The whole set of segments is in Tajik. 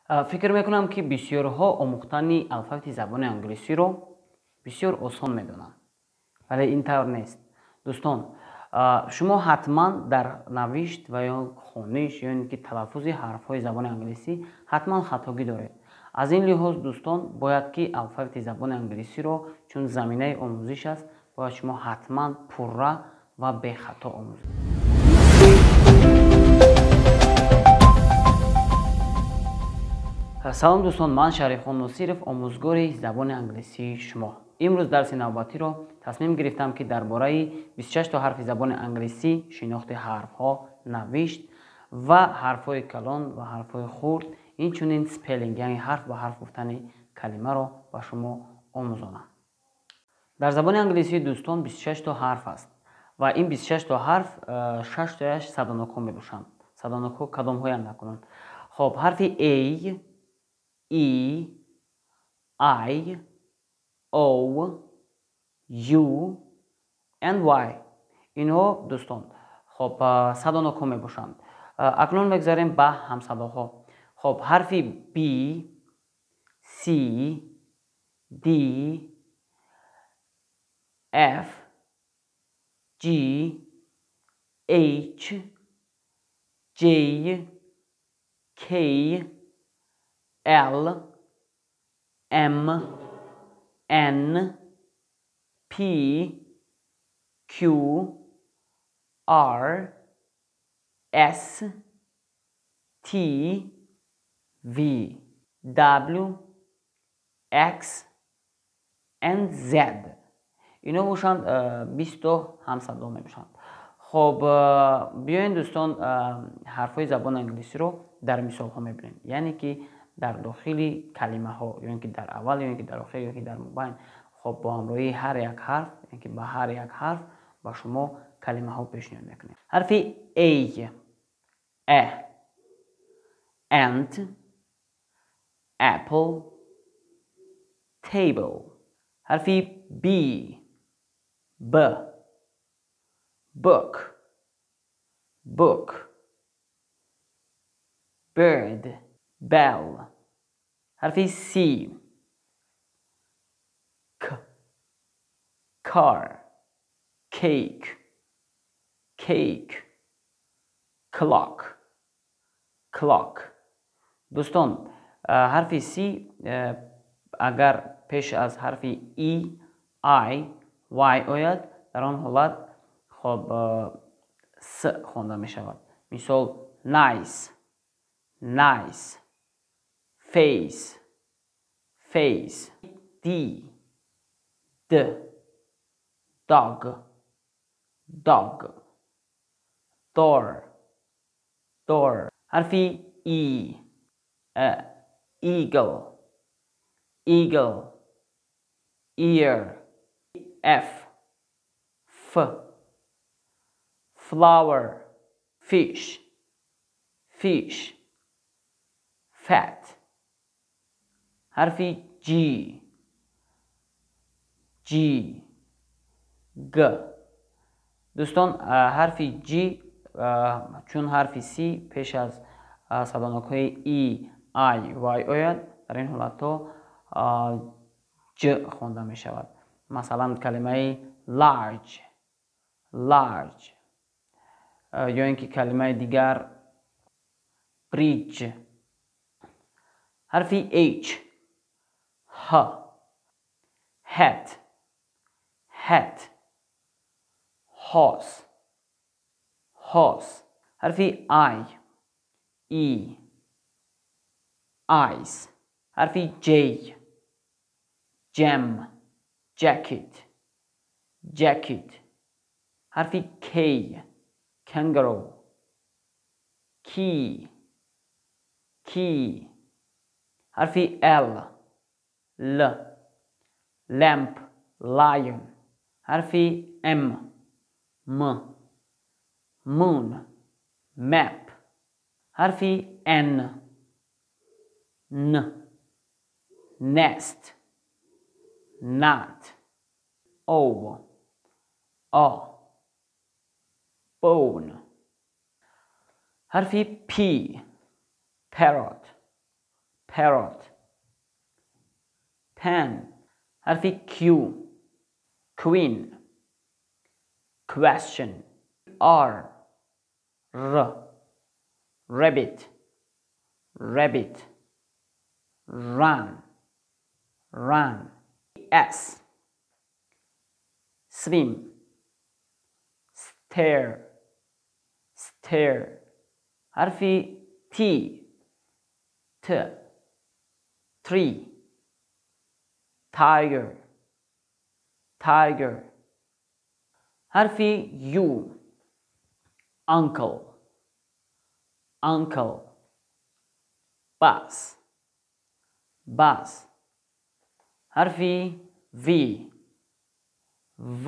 Фикр мекунам, ки бисёрҳо омӯхтани алфавити забони англисиро бисёр осон медонанд, вале ин тавр нест, дӯстон. Шумо ҳатман дар навишт ва ё хониш ё ин ки талаффузи ҳарфҳои забони англисӣ ҳатман хатогӣ доред. Аз ин лиҳоз, дӯстон, бояд ки алфавити забони англисиро, чун заминаи омӯзиш аст, бояд шумо ҳатман пурра ва бехато омӯзед. Салом, дӯстон, ман Шарифхон Носиров, омӯзгори забони англисии шумо. Имрӯз дарси навбатиро тасмим гирифтам, ки дар бораи 26 то ҳарфи забони англисӣ, шинохти ҳарфҳо, навишт ва ҳарфҳои калон ва ҳарфҳои хурд, инчунин spelling, яъне ҳарф ба ҳарф гуфтани калимаро ба шумо омӯзонам. Дар забони англисӣ, дӯстон, 26 то ҳарф аст ва ин 26 то ҳарф шаш тояш садонокҳо мебошанд. Садонокҳо кадомҳоянд накунанд? Хоб, ҳарфи A, E, I, O, U and Y. Инҳо, дӯстон, хоб, садонокҳо мебошанд. Акнун мегзарем ба ҳамсадоҳо. Хоб, ҳарфи B, C, D, F, G, H, J, K, L, M, N, P, Q, R, S, T, V, W, X and Z. Ино бошанд 20 ҳамсадо мебошанд. Хоб, биёед, дӯстон, ҳарфҳои забони англисиро дар мисолҳо мебинем, яъне ки дар дохили калимаҳо, ё ин ки дар аввал, ё ин ки дар охир, ё ки дар мобайн. Хоб, бо ҳамроҳии ҳар як ҳарф, яъне ки ба ҳар як ҳарф ба шумо калимаҳо пешниҳод мекунем. Ҳарфи A, а, ant, apple, table. Ҳарфи B, б, book, book, bird, bell. Ҳарфи C, к, car, cake, cake, clock, clock. Дӯстон, ҳарфи C агар пеш аз ҳарфи E, I, Y ояд, дар он ҳолат, хоб, с хонда мешавад. Мисол: nice, nice, face, face. D, д, dog, dog, door, door. Ҳарфи E, eagle, eagle, ear. F, ф, flower, fish, fish, fat. Ҳарфи G, G, г. Дӯстон, ҳарфи G чун ҳарфи C пеш аз садонокҳои E, I, Y ояд, дар ин ҳолатҳо Ҷ хонда мешавад. Масалан, калимаи large, large, ё ин ки калимаи дигар bridge. Ҳарфи H, ҳ, hat, hat, horse, horse. Ҳарфи I, и, ice. Ҳарфи J, jam, jacket, jacket. Ҳарфи K, kangaroo, key, key. Ҳарфи L, л, lamp, lion. Ҳарфи M, м, moon, map. Ҳарфи N, н, nest, nut. O, о, bone. Ҳарфи P, parrot, Parrot, pen. ҳарфи Q, queen, question. R, r, rabbit, rabbit, run, run. S, swim, stare, stare. ҳарфи T, t, tree, tiger, tiger. ҳарфи U, uncle, uncle, bus, bus. ҳарфи V, v,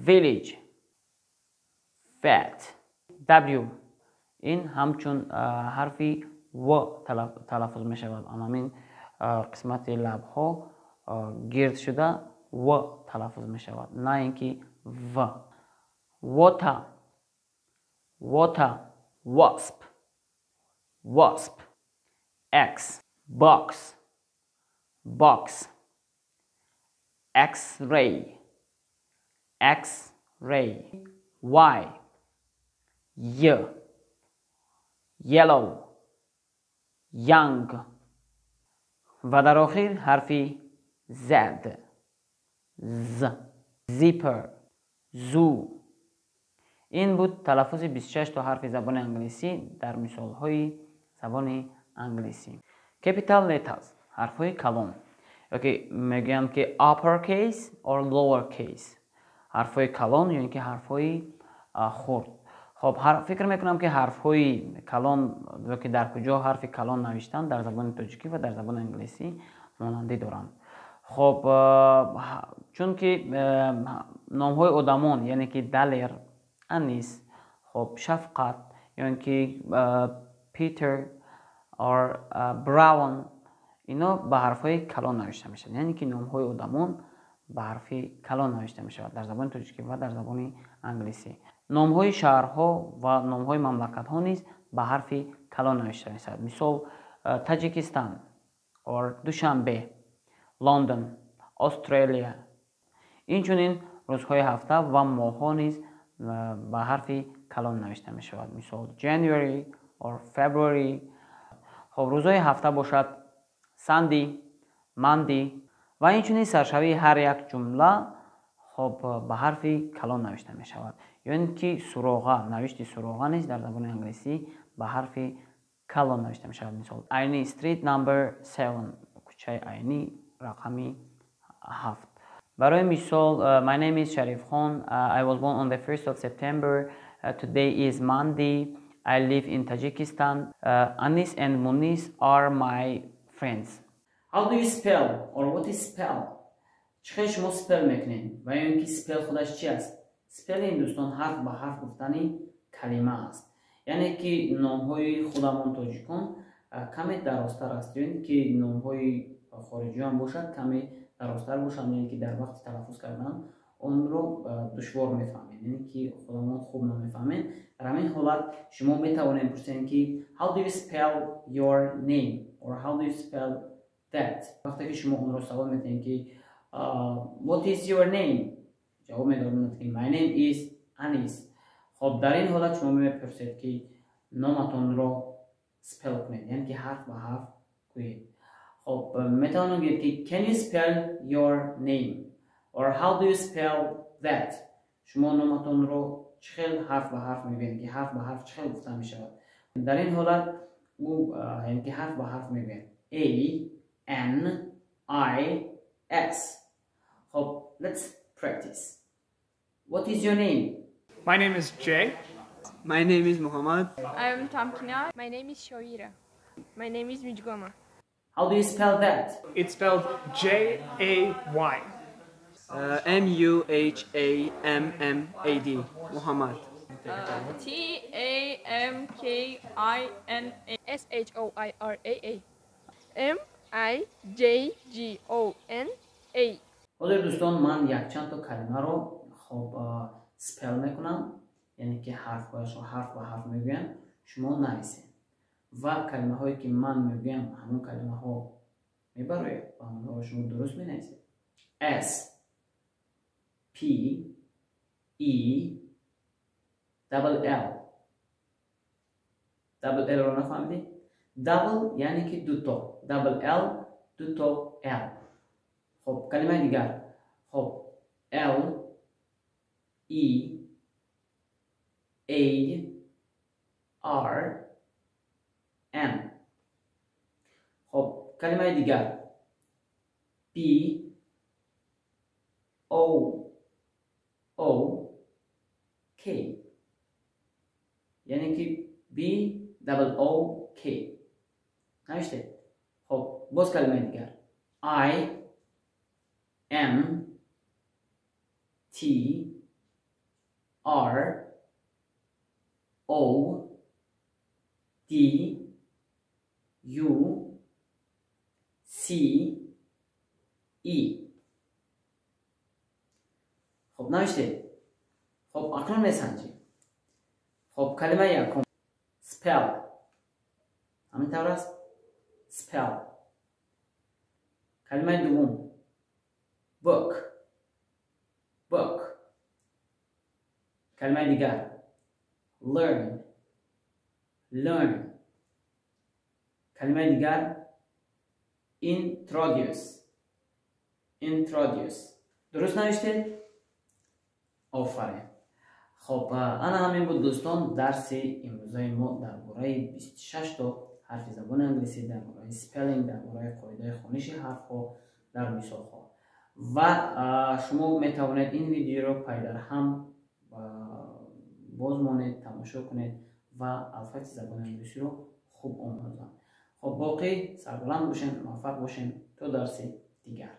village, vet. W ин ҳамчун ҳарфи в талаффуз мешавад. Анамин қисмати лабҳо гирд шуда в талаффуз мешавад, на ин ки в. Water, water, wasp, wasp. X, box, box, x-ray, x-ray. Y, y, yellow, young. Ва дар охир ҳарфи Z, z, zipper, zoo. Ин буд талаффузи 26 то ҳарфи забони англисӣ дар мисолҳои забони англисӣ. Capital letters, ҳарфҳои калон, ёки мегӯянд ки upper case or lower case, ҳарфҳои калон ё ин ки ҳарфҳои хурд. Хоб, фикр мекунам, ки ҳарфҳои калон ёки дар куҷо ҳарфи калон навиштан дар забони тоҷикӣ ва дар забони англисӣ монандӣ доранд. Хоб, чунки номҳои одамон, яъне ки Далер, Анис, хоб, Шафқат ё ин ки Питер or Браун, ино ба ҳарфҳои калон навишта мешавад, яъне ки номҳои одамон ба ҳарфи калон навишта мешавад дар забони тоҷикӣ ва дар забони англисӣ. Номҳои шаҳрҳо ва номҳои мамлакатҳо низ ба ҳарфи калон навишта мешавад. Мисол, Таҷикистан or Душанбе, Лондон, Австралия. Инчунин рӯзҳои ҳафта ва моҳҳо низ ба ҳарфи калон навишта мешавад, мисол, January or February. Хоб, рӯзҳои ҳафта бошад Sunday, Monday. Ва инчунин саршавии ҳар як ҷумла, хоб, ба ҳарфи калон навишта мешавад, ё ин ки суроға, навишти суроға низ дар забони англисӣ ба ҳарфи калон навишта мешавад. Мисол, Айни Street, number 7, кӯчаи Айнӣ, рақами 7. Барои мисол, my name is Sharifхон. I was born on the 1st of September. Today is Monday. I live in Tajikistan. Anis and Munis are my friends. How do you spell or what is spell? Чӣ хел шумо spell мекунед ва ё ин ки spell худаш чи аст? Spelling, дӯстон, ҳарф ба ҳарф гуфтани калима аст, яъне ки номҳои худамон, тоҷикон, каме дарозтар аст ё ин ки номҳои хориҷиён бошад, каме дарозтар бошад, яъне ки дар вақти талаффуз кардан онро душвор мефаҳмем, яъне ки худамон хуб намефаҳмем. Дар ҳамин ҳолат шумо метавонед пурсед, ки how do you spell your name or how do you spell that? Вақте ки шумо онро савол медиҳед, ки what is your name, ҷавоб медоданд, ки my name is Anis. Хоб, дар ин ҳолат шумо мепурсед, ки номатонро spell кунед, яъне ки ҳарф ба ҳарф гӯед. Хоб, метавонем гӯед, ки can you spell your name or how do you spell that? Шумо номатонро чӣ хел ҳарф ба ҳарф мегӯед, ки ҳарф ба ҳарф чӣ хел гуфта мешавад? Дар ин ҳолат ӯ, яъне ки ҳарф ба ҳарф мегӯяд: A N I S. Хоб, let's practice. What is your name? My name is Jay. My name is Muhammad. I'm Tamkina. My name is Shoira. My name is Mijgoma. How do you spell that? It's spelled Jay. Muhammad. Muhammad. T A M K I N A S H O I R A A M I J G O N A. Ҳозир, дӯстон, ман якчанд то калимаро, хоб, spell мекунам, яъне ки ҳарфҳояшро ҳарф ба ҳарф мегӯям, шумо нависед. Ва калимаҳое, ки ман мегӯям, ҳамон калимаҳо мебарояд ва онҳоро шумо дуруст менависед. S P E double L. Double L ро нафаҳмидӣ? Double яъне ки дуто, double L, дуто L. Хоб, калимаи дигар. Хоб, L E A R N. Хоб, калимаи дигар: B O O K, яъне ки B double O K. Навиштед? Хоб, боз калимаи дигар: I M T R O D U C E. Хоб, навиштед? Хоб, акнун месанҷем. Хоб, калимаи якум: spell. Ҳамин тавр аст, spell. Калимаи дуввум: book, book. Калимаи дигар: learn, learn. Калимаи дигар: introduce, introduce. Дуруст навиштед? Офарин! Хоб, ана ҳамин буд, дӯстон, дарси имрӯзаи мо дар бораи 26 то ҳарфи забони англисӣ, дар бораи spelling, дар бораи қоидаи хониши ҳарфҳо дар мисолҳо. Ва шумо метавонед ин видеоро пайдарҳам боз монед, тамошо кунед ва алфавити забони англисиро хуб омӯзанд. Хоб, боқӣ сарбаланд бошед, муваффақ бошед, то дарси дигар.